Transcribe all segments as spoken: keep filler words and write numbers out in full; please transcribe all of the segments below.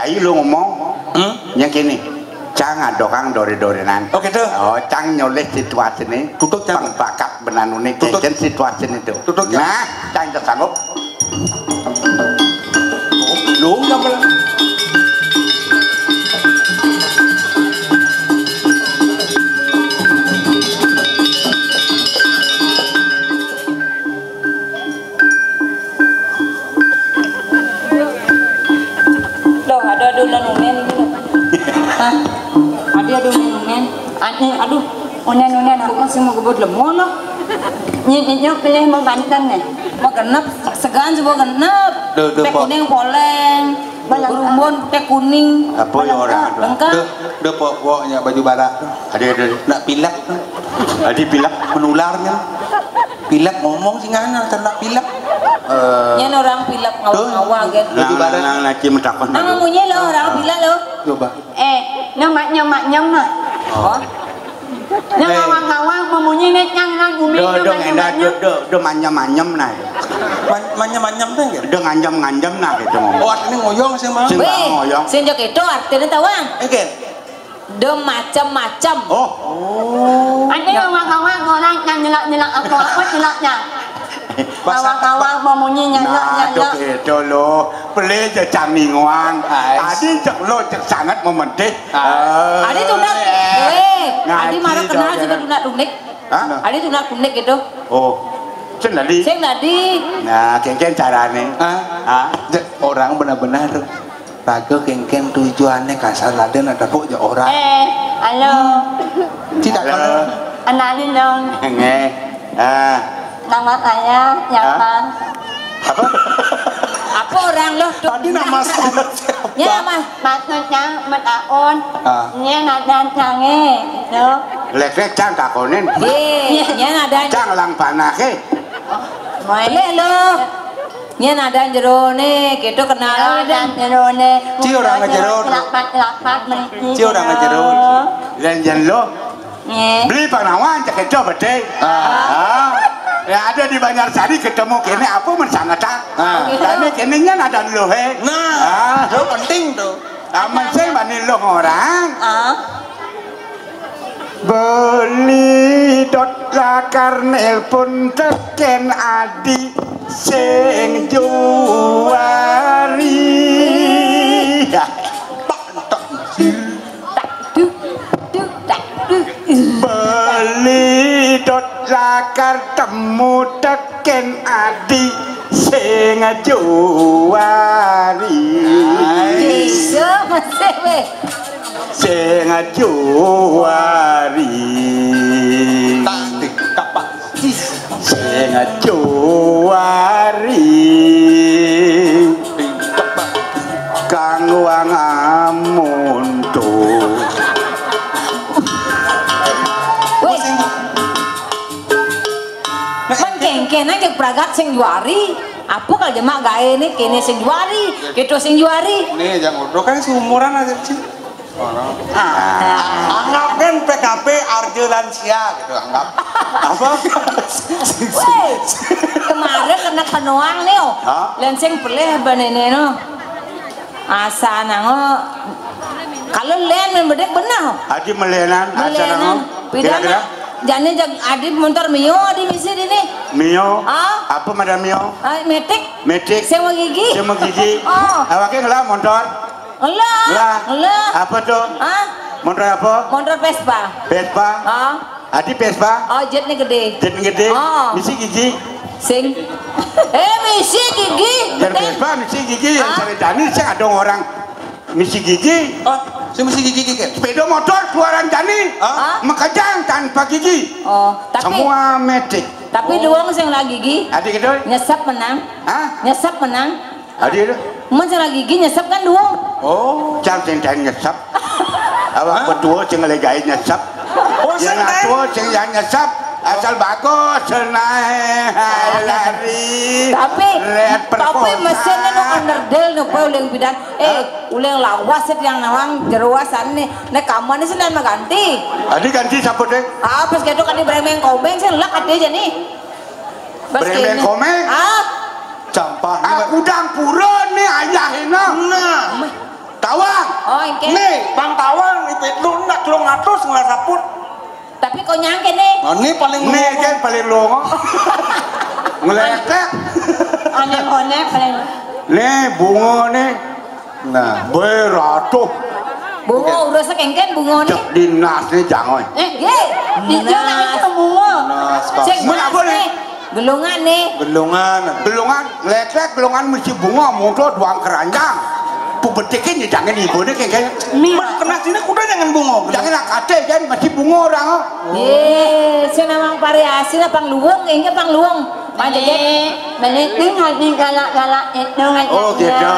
Ayo lu ngomong. Hmm? Yang kene. Cang ada kang dore-dorenan. Oh, gitu. Oh, cang nyoleh situasiné. Tutup, Cang. Pang bakat benanune Tutup. Kengken situasiné itu. Tutup, Cang. Nah, cang sanggup. Lu nggak boleh. Loh, ada adunan unen gitu. Hah? Ada adunan unen. Ane, aduh, unen-unen aku masih mau gebut lemo loh. Nyik nyik nyok pilih mau banten nih. Mau genep, segan sih mau genep. Duh, duh, Teh Pok. Kuning poleng. Banyak rumbun, teh kuning. Apa ya orang aduh? Lengkap. Duh, duh, Pok, Pok, nya baju barak. Ada, ada. Nak pilek. Adi pilek. Menularnya. Pilek ngomong sih ngana, ternak pilek. Eh, Nyen orang pilek tuh. Ngawa-ngawa gitu. Baju barak. Nang, nang, nang, nang, nang, nang, nang, munyi lo, orang pilek lo. Coba. Eh, nyemak, nyemak, nyemak. Oh. Nyemak, eh. Ngawa-ngawa, memunyi, nek, nyang, nang, umi, do, do, nyemak, nyemak, nyemak. Do, do, do, manyem, manyem, nah. Man-, manyem, manyem tuh, gitu? Do, nganjem, nganjem, nah, gitu, ngomong. Oh, artinya ngoyong sih, Mang. Sing, weh, ngoyong. Sing jok itu artinya tawang. Oke. Do macem-macem. Oh. Oh. Ane ngawang-ngawang orang yang nyelak-nyelak aku, apa nyelaknya? Bahasa ngawang-ngawang memunyi nyelak-nyelak. Nah, itu lo. Pelih aja cang ningoang. Ais. Adi cek lo, cek sangat memedih. Ah. Eh. Adi tunak. Eh, Adi marah kenal juga tunak tunik. Hah? Adi tunak tunik gitu. Oh. Sing tadi. Sing tadi. Nah, kengken carane. Hah? Hah? Orang benar-benar raga kengken tujuane kasar laden ada pok ya orang. Eh, halo. Tidak halo. Kenalin dong. Nge. Ah. Nama saya Yapan. Apa? Apa orang loh? Tadi nama saya siapa? Ya, Mas. Maksudnya metaun. Ah. Ini nada cange, gitu. Lek-lek cang takonin. Iya, iya, nada. Cang lang panake. Boleh loh. Nyen ada jerone, gitu kenal. Ada jerone. Ci orang jero. Lapat-lapat mriki. Ci orang jero. Lan yen lo. Nggih. Beli panawan cek itu betul. Ah. Ah. Ya ada di Banjar Sari ketemu kene apa men sangetan. Ah. Gitu. Kene kene nyen ada lo he. Nah, ah. Itu penting tuh. Amen sing bani lo orang. Ah. Beli dot lakar nelpon teken adi sing juari. Beli dot lakar temu teken adi sing juari. Bisa masih weh. Sing juari. Tak dikapak. Sing juari. Dikapak. Kang wang amuntu. Weh. Mengkengken aja pragat sing juari. Apa kalau jemak gae nih kene sing juari, gitu sing juari. Nih yang udah kan seumuran aja sih. Anggap kan P K P arjo lansia gitu, anggap. Apa? Weh, kemarin kena kenoang nih, oh. Hah? Lensing pelih banene no. Asa nango. Kalau len men bedek benar. Adi melenan, asa nango. Kira-kira? Jane jag adi montor Mio adi misi dini. Mio? Ah? Apa madam Mio? Ah, metik. Metik. Sewa gigi. Sewa gigi. Oh. Awake ngelah montor. Ngelah. Ngelah. Ngelah. Apa tuh? Hah? Montor apa? Montor Vespa. Vespa. Ah. Adi Vespa. Oh, jetnya gede. Jetnya gede. Oh. Misi gigi. Sing. Eh, misi gigi. Dan Vespa misi gigi yang cari Dani sih ada orang misi gigi. Oh, saya misi gigi gigi. Sepeda motor keluaran Dani. Hah? Mekejang tanpa gigi. Oh, tapi semua metik. Tapi doang sing lagi gigi. Adi gitu. Nyesep menang. Hah? Nyesep menang. Adi itu. Mun sing lagi gigi nyesep kan duung. Oh. Cang sing tadi nyesep. Awak betua sing lagi nyesep. Oh, sing tadi. Betua sing yang nyesep. Asal bagus, senai, hai, lari. Tapi, tapi mesin nu onderdil nu paling bidan. Eh, uling lawas sih yang nawang jeruasan nih. Nek kamu nih sedang mengganti. Adi ganti siapa deh? Ah, pas gitu kan di bremeng komeng sih lek adi aja nih. Bremeng komeng? Ah. Campah. Ah, udang pura nih ayah ini. Nah. Tawang. Oh, engké. Nih, Bang Tawang, ipit lu nak telung atus ngelas saput. Tapi kok nyangké nih? Nah, ini paling Nih, kan paling longo. Ngeletek. Aneh-aneh paling. Nih, bunga nih. Nah, beratuh. Bunga urus kéngkén bunga nih. Cek dinas nih, jangan. Eh, ye. Dinas. Bunga. Dinas, Kak. Sing Mana beras boleh? Nih. Gelungan nih. Gelungan, gelungan, ngeletek, gelungan mesti bunga, muda, doang keranjang. Pubetikin ya, jangan ibu nih, kayak, kayak. Nih. Mas, kena sini kuda jangan bunga. Jangan lah, kate, jangan mesti bunga orang. Ye, sing namang variasi lah, pang luwung, ini pang luwung. Panjang, Nih, beli ning hati galak-galak itu. Oh, gitu.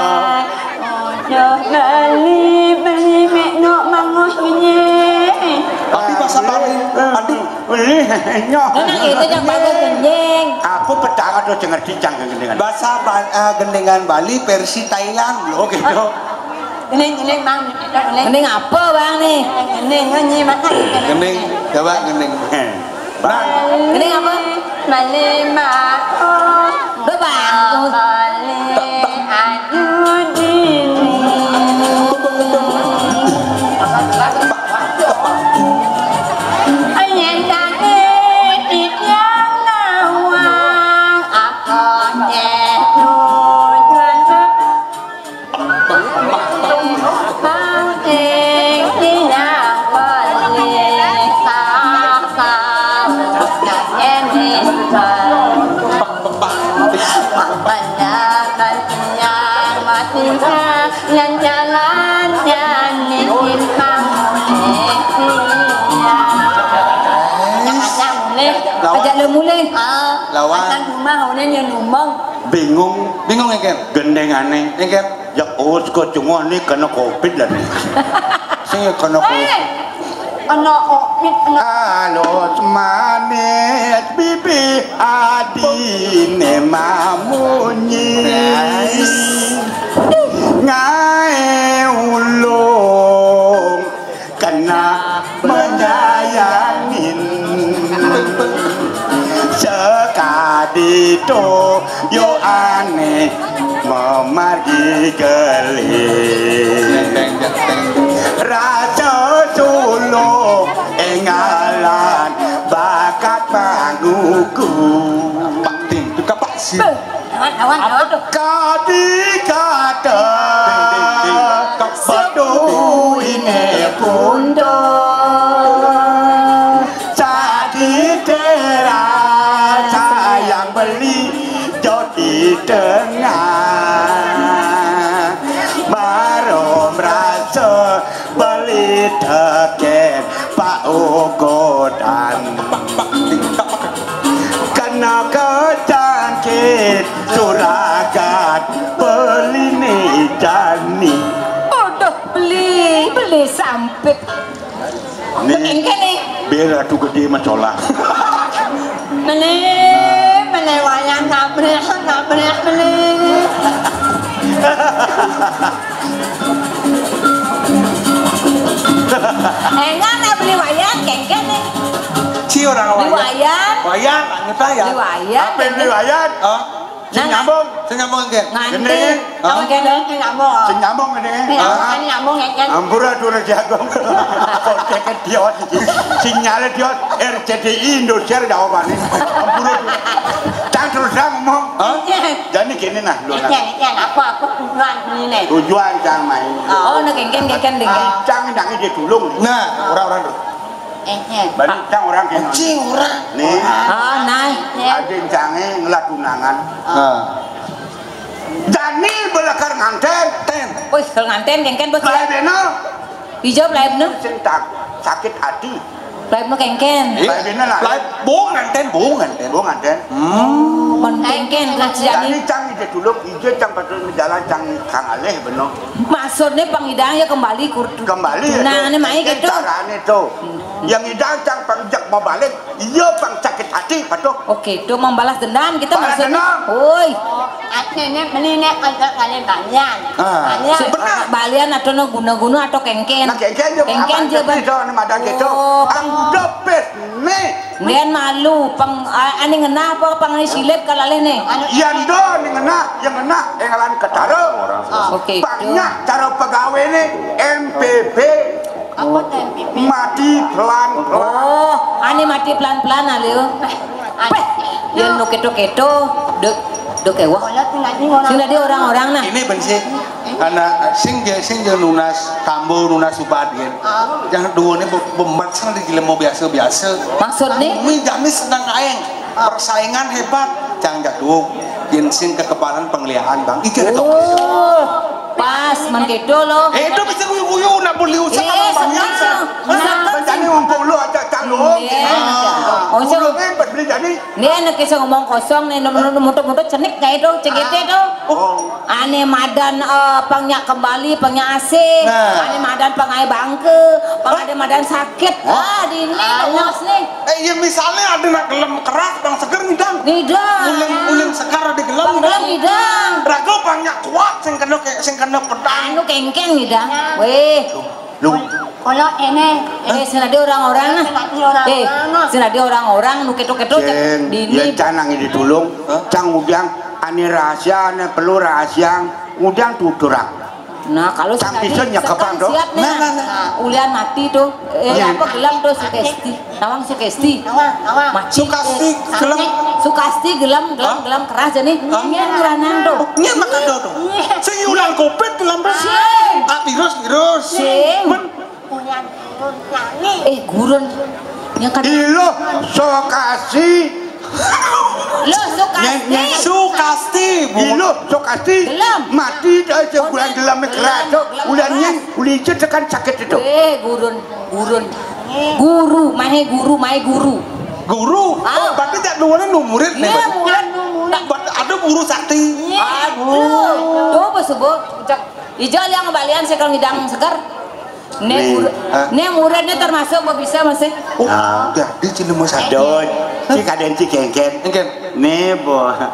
Udah beli, beli mekno manguh ini. Tapi bahasa Bali, aduh. Beli, nyoh. Nah, itu yang bagus, Jeng. Aku petang atau cengerti cang gendengan. Bahasa Ba-, eh, gendengan Bali versi Thailand. Oh, gitu. Gening, gening, Bang. Gening. Gening apa, Bang, nih? Gening, nyanyi, Bang. Gening, coba gening. Bang. Gening apa? Malema. Udah, Bang. Bali ayu dini. Ayen dadi titiang nawang, apa neh tujuan Lawan. Ajak lu mulih. Ah, lawan. Asal rumah, udah nyen ngomong. Bingung. Bingung, engker. Gendengane. Engker. Ya, us, kok cuma ni kena covid lah ni. Sing ya kena covid. Eh, kena covid, kena. Alus manis bibih adine mamunyi. Ngae ulung kena menyayangin. Sekadi to yo ane memargi gelih. Rasa suluh enggalan bakat panguku. Pak Tim, tukar Pak Sim. Lawan, lawan, lawan. Kadi kata batu ini pun Sadi teras sayang beli jodi tengah. Baru merasa beli teken pak ugodan. Kena kejangkit suragat beli ni jani. Aduh, beli, beli sampit. Nih, engke nih. Biar ratu gede macola. Mele, mele wayang nabreh, nabreh mele. Enggak, enggak beli wayang, kengken nih. Si orang beli wayang. Wayang. Wayang, anu tah ya. Beli wayang. Apa yang beli wayang? Oh. Sing nyambung. Sing nyambung, nggih. Nganti. Gini. Hah? Sing nyambung, sing nyambung. Sing nyambung, gini. Sing nyambung, hah? Sing nyambung, ya, kan? Ampura, ampura, jagung. Kok ceket diot iki. Sinyale diot, R C T I, Indosiar, jawabane. Ampura. Cang terus, Cang, ngomong. Hah? Iya. Jadi gini, nah, lho, nah. Iya, iya, apa, apa tujuan ini? Tujuan, Cang, main. Oh, nah, kengken, kengken, kengken. Ah, Cang, ndang ide dulung. Nah, ora, ora, Nduk. Eh, eh. Balik cang orang kene. Cing orang. Nih. Oh, nah. Ade cange ngelah tunangan. Nah. Jani belekar nganten. Ten. Wis, kalau nganten kengken, Bos, ya. Lae beno. Ijo, lae beno. Sing tak sakit hati. Lae beno kengken. Eh, lae beno lah. Lae bong nganten, bong nganten. Bong nganten. Hmm. Pon kengken, Bos, jani. Jani cang ide dulung, ijo cang patut jalan cang kang alih beno. Maksudnya pangidang ya kembali kurdu. Kembali ya. Nah, ini mai gitu. Carane tuh. Yang idang cang pang jak mabalih, iya pang sakit hati, patuh. Oke, itu membalas dendam kita. Balas maksudnya. Dendam. Woi. Artinya melinek untuk kalian balian. Ah. Balian. Benar. Balian atau no guna-guna atau kengken. Nah, kengken je. Kengken je, Bang. Itu nama ada gitu. Oh. Ang dopes nih. Ngen malu, pang, a-, ane ngenah apa, pang ane silit kalalih nih. Yang do nih ngenah, yang ngenah, yang ngaran ketara. Oke, itu. Banyak cara pegawai nih, M P P. Apa tuh M P P? Mati pelan-pelan. Oh, ane mati pelan-pelan, alih. Peh, yang nu keto-keto, dek, dek ewah. Kalau tinggal di orang. Sing dadi orang-orang nah. Ini benci. Anak sing je, sing je nunas tambo, nunas ubad, yen. Ah. Yang dua ini be-, bembat sana di gilemo biasa-biasa. Maksudnya? Umi jani senang aeng. Persaingan hebat. Cang jaduk. Yen sing kekebalan pengliahan, Bang. Iki ada. Oh, pas, man gitu loh. Eh, itu bisa guyu-guyu, nak beli usah. Eh, kalau banyak, senang. Nah, bencana ngumpul lu aja, Cang. Iya. Ah. Oh, so. Lu kan beli jani. Nih, anak kisah ngomong kosong nih, mutu-mutu cenik kayak itu, cegete tuh. Oh. Ane madan, eh, pang nyak kembali, pang nyak asing. Nah. Ane madan pang ae bangke, pang ade madan sakit. Hah? Ah, di ini, awas nih. Eh, ya misalnya ada nak gelem keras, bang seger ngidang. Ngidang. Uling, uling seger ada gelem. Bang gelem ngidang. Raga pang nyak kuat, sing kena ke-, sing kena pedang. Anu kengken ngidang. Weh. Lu. Kalau ini, eh, sing dadi orang-orang nah. Sing dadi orang-orang nah. Eh, sing dadi orang-orang nu keto-keto cek. Ceng, di ini. Yen canang ditulung, hah? Cang udiang ane rahasia, ane perlu rahasia, udiang tuturang. Nah, kalau cang sing dadi bisa nyekepang tuh. Siap nih. Nah, nah, nah. Nah, ulian mati tuh. Eh, iya. Apa gelem tuh Sukesti? Nawang Sukesti. Nawang, nawang. Mati. Sukasti, eh, gelem. Sukasti gelem, gelem, hah? Gelem keras jani. Hah? Nyen ngeranang tuh. Nyen makan do tuh. Iya. Sing ulang covid gelem tuh. Sing. Ah, virus, virus. Sing. Men- Uyan gurun nyanyi. Eh, gurun. Yang kan. Iluh, Sokasi. Loh, Sukasti. Nyeng, nyeng. Sukasti, Bu. Iluh, Sokasti. Gelem. Mati, eh, sebulan gelem, gelem keras, gelem, udah keras. Nyeng, uli ijo tekan sakit itu. Eh, gurun, gurun. Guru, mahe guru, mahe guru. Guru? Ah. Oh, berarti jak duwene nu murid nih, iya, berarti. Murid, nu murid. Nah, berarti ada guru sakti. Iya. Aduh. Tuh, apa sebut? Ijo liang balian sekal ngidang seger. Nih, nih, murid, ah. Nih muridnya termasuk kok bisa masih. Oh, nah. Udah, dia cina mau sadon. Hah? Si kadang si kengken. Kengken. Nih, bo. Hah?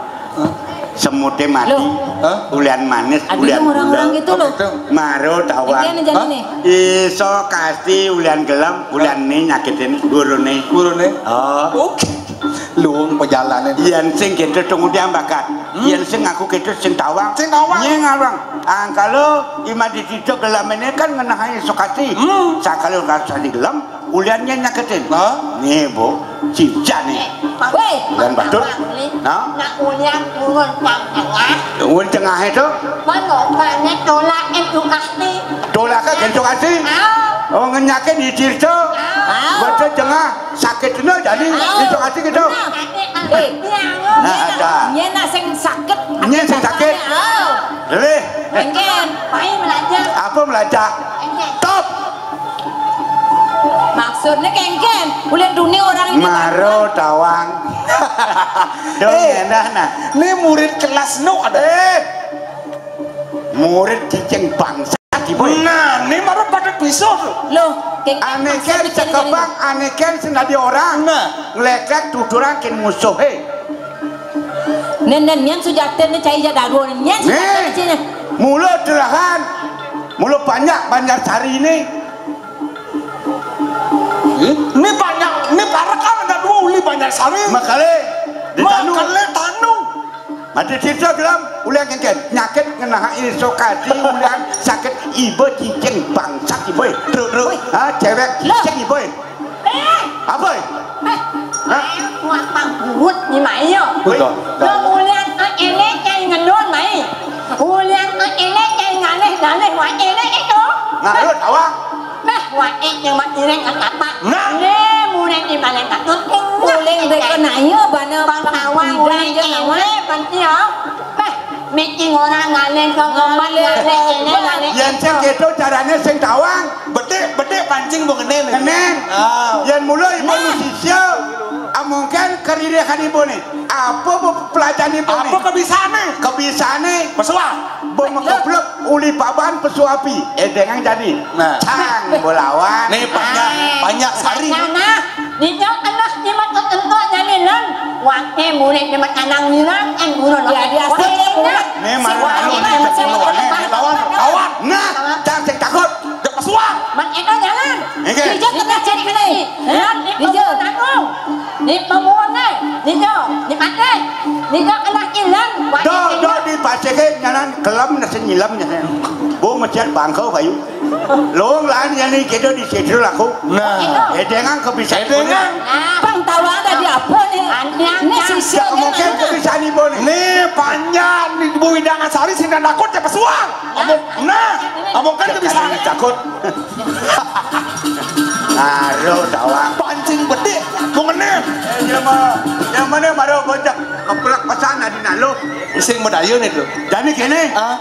Semute mati. Loh. Hah? Ulian manis, ada ulian yang orang-orang gula. Gitu loh. Oh, gitu. Maro tawang. Ini aja nih. Hah? Iso kasi ulian gelem, ulian nih nyakitin gurune. Gurune? Oh. Oke. Luung pejalanan. Yen sing gitu tunggu dia bakat. Hmm. Yen sing aku gitu sing tawang. Sing tawang. Nyeng alwang. Angkalo ima ditito gelamene kan ngenahai Sokati. Hmm. Sakalo rasa di gelam, uliannya nyakitin. Hah? Nih, Bu. Cinca nih. Weh. Ulian batur. Nah? Nak ulian turun yang tengah. Turun tengah itu? Mana? Mana tolak itu kasih. Tolak ke gitu kasih? Ah. Oh, ngenyakin di tirto. Ah. Baca tengah. Sakit kena jadi, ah, itu hati gitu. Benar. Eh, nah, ada. Nyena sing sakit. Nyena sing sakit. Oh. Leh. Engken, pai melajah. Apa melajah? Engken. Top. Maksudnya kengken, ulian dunia orang ini. Maro tawang. Dong, eh, enak nah. Ini murid kelas nu ada. Eh. Murid cicing bangsa. Nah, ini mara pada bisa tuh. Loh, keng-, ane ken maksudnya sekebang, ane ken sing dadi orang. Nah. Ngleklek tuturang ken musuhe. Nen, nen, nyen sujatin ne cai ja dago, nyen sujatin ne cai. Mula telahan, mula banyak Banjar Sari ini. Hmm? Ini banyak, ini parekan ada dua uli Banjar Sari. Makale, di Tanu. Makale Tanu. Mati sisa gelam, ulian kengken. Nyakit ngenahai Sokati, ulian sakit iba cicing bangsat iba. Truk, truk. Wih. Ha, cewek cicing iba. Eh. Apa? Eh. Hah? Muat pangguhut ni mai yo. Betul. Lo ulian, eh, ini cai ngendon mai. Ulian, eh, ini cai ngalih-ngalih, wah, ini itu. Ngarut, awak. Nah, wae yang mak ireng kan apa? Nah. Nih, mulai di balik katut. Uling beko nayo bana pang awang uling je nawa. Penting ya. Nah, meeting orang ngaleng ke ngomong ngaleng ini ngaleng. Yang sing gitu caranya sing tawang. Betik, betik pancing bu ngenen. Ngenen. Ah. Yang mulai ibu sisya. Mungkin kerirehan ibu nih. Apa pelajaran ibu nih? Apa kebisaane? Kebisaane pesuap. Bo makeplek uli paban pesuapi. Édéngang jani. Nah. Cang bolawan. Nih banyak, banyak sari. Nah, nah. Nino anak nyemat entuk nyanilan. Wate mulai nyemat anang nina, en guru no. Ya, biasa. Nih, mana lalu nih, lawan, lawan. Nah, cang sing takut. Pesuap. Man eno jalan. Nggih. Dijak kena cari kena. Hah? Dijak. Di pemuone, di jo, di pate, di jo kena ilang. Do, do di pasike nyanan kelem nasi nyilam nyanan. Bu meciat bangko bayu. Lung lain yang ni kita di situ laku. Nah. Édéngan kebisaan. Édéngan. Pang tawa ada di apa nih? Ini sisi. Mungkin kebisaan ibu nih. Nih panjang di Bu Hidangan Sari sing takut ya pesuang. Amuk, nah, amuk kan kebisaan. Takut. Aduh, tawang. Pancing bedik, mau ngenem. Eh, dia mah, yang mana baru bocah keplek pesan adi nalu. Sing medayun itu. Jani kene. Ah.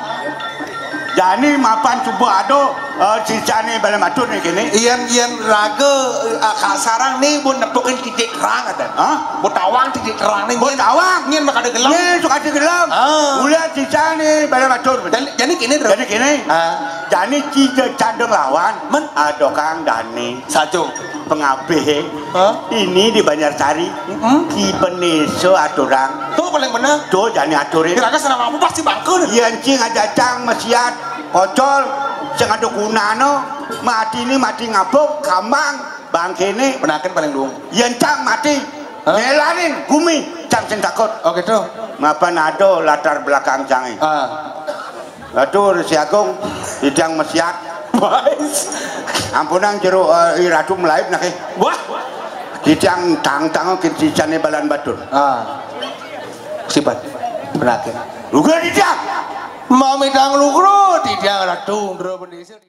Jani mapan subuh ado, eh, sisane bala matur nih kene. Iyan, iyan raga, eh, kasarang nih bu nepukin titik terang ada. Hah? Bu tawang titik terang nih. Bu tawang. Nyen bakal ada gelem. Nyen suka ada gelem. Ah. Ulian sisane bala matur. Jani, jani kene terus. Jani kene. Ah. Jani cida candeng lawan. Men? Ado Kang Dani. Sajo. Pengabih. Hah? Ini di Banjarsari. Heeh. Di Beneso aturang. Tuh paling bener. Tuh jani aturin. Kira-kira senang apa pasti bangkul. Iya encing aja cang mesiat. Kocol. Sing ada gunano. Mati ini mati ngabuk. Kambang. Bangkene. Benaken paling luung. Yen cang mati. Hah? Nelanin gumi. Cang sing takut. Oh gitu. Mapan ada latar belakang cange. Ah. Atur si Agung, Idang Mesiat. Ampunang jero, eh, i Ratu Melaib nake. Wah. Idang tang-tang kin sisane balan batur. Ah. Sibat. Benakin. Lugra Idang. Mami tang lugra Idang Ratu Ndra Bendesa.